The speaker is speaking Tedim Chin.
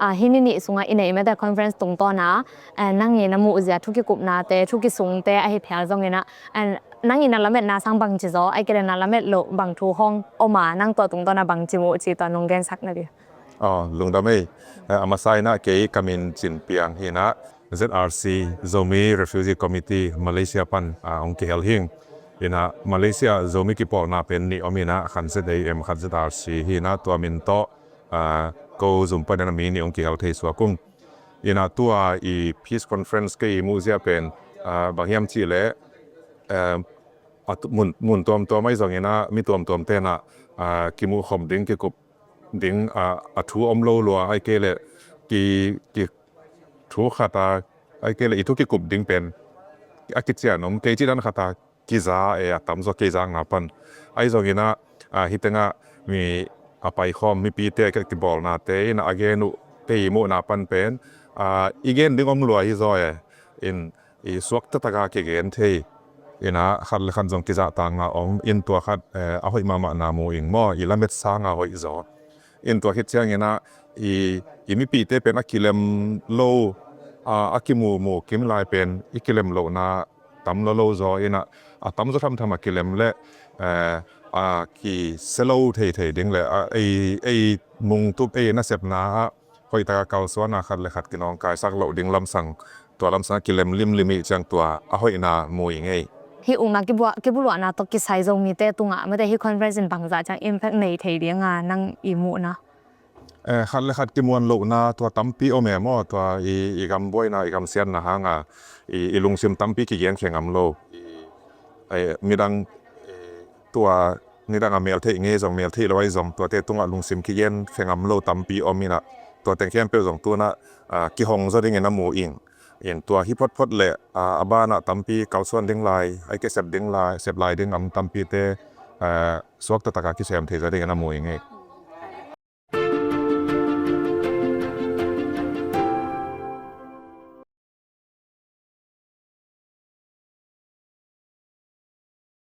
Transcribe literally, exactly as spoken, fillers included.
ah, hih ni nih sungah i neih mete conference tungtawna, ah, nang i na muhzia thu kikupnate, thu kisungte ahi phial zonginah, ah, nang i na lametna sang bangci zaw, ai kei le na lamet loh bang thu hong om a, nang tua tungtawna bangci muh ci tua nong gensak na dih. Aw, lungdam ei. Eh, a masa inah kei ka min Cin Piang hinah Z R C, Zomi Refugee Committee, Malaysia pan, ah, hong kihel hing. Inah Malaysia Zomi kipawlna pen nih om inah, khat Z A M, khat Z R C hinah, tua min tawh, ah, ko zum pan inah mi nih hong kihel thei suak ung. Inah tua i Peace Conference kei i muhzia pen, ah, bang hiam cih leh, eh, a tu-, mun, mun tuamtuam ahi zonginah mi tuamtuam tenah, ah, kimuh khop ding, kikup ding, ah, a thu om lo lua, ai kei le ki, ki thu khat a, ai kei le i thu kikup ding pen a kician om, kei ci dan khat a kiza e, a tamzaw kei zakna pan. Ahi zonginah, ah, hih tengah mi a paikhawm mipite ka kibawlnate inah a gen uh kei i muhna pan pen, ah, i gen ding om lua hi zaw e. In i suak taktak a kigen thei. Inah khat le khat zong kizahtakna om. In tua khat, eh, a hoih mahmahna mu ing maw, i lamet sanga hoih zaw. In tua khit cianginah i, i mipite pen a kilem lo, a, a kimumu kim lai pen i kilem lohna tam lo lo zaw inah a tamzaw thamtham a kilem le, eh, a kisia lo theithei ding le, a, ei, ei mungtup ei nasepna ah hoihtaka kalsuana khat le khat kinawngkaisak loh ding lamsang, tua lamsang a kilem limlim ih ciang tua a hoihna mu ing ei. Hih ukna kibua-, kibuluahna tawh kisai Zomite tungah mate hih conference in bangzah ciang impact nei thei dinga nang i muhna? Eh, khat le khat kimuan lohna tua tampi om e maw, tua i, i gam buaina, i gam siatna hanga i, i lungsim tampi kigen khe ngam lo. I, eh, midang, eh, tua nidang a meltheih ngei zong, meltheih lo ahi zong, tuate tungah lungsim kigen khe ngam lo tampi om inah, tua teng khempeuh zong tunah, ah, kihong zaw dingin a mu ing. In tua hi photphot le, ah, a banah tampi kalsuan ding lai, ai kei sep ding lai, sep lai ding a om tampite, ah, suak taktak a kisem thei zaw dingin a mu ing ei.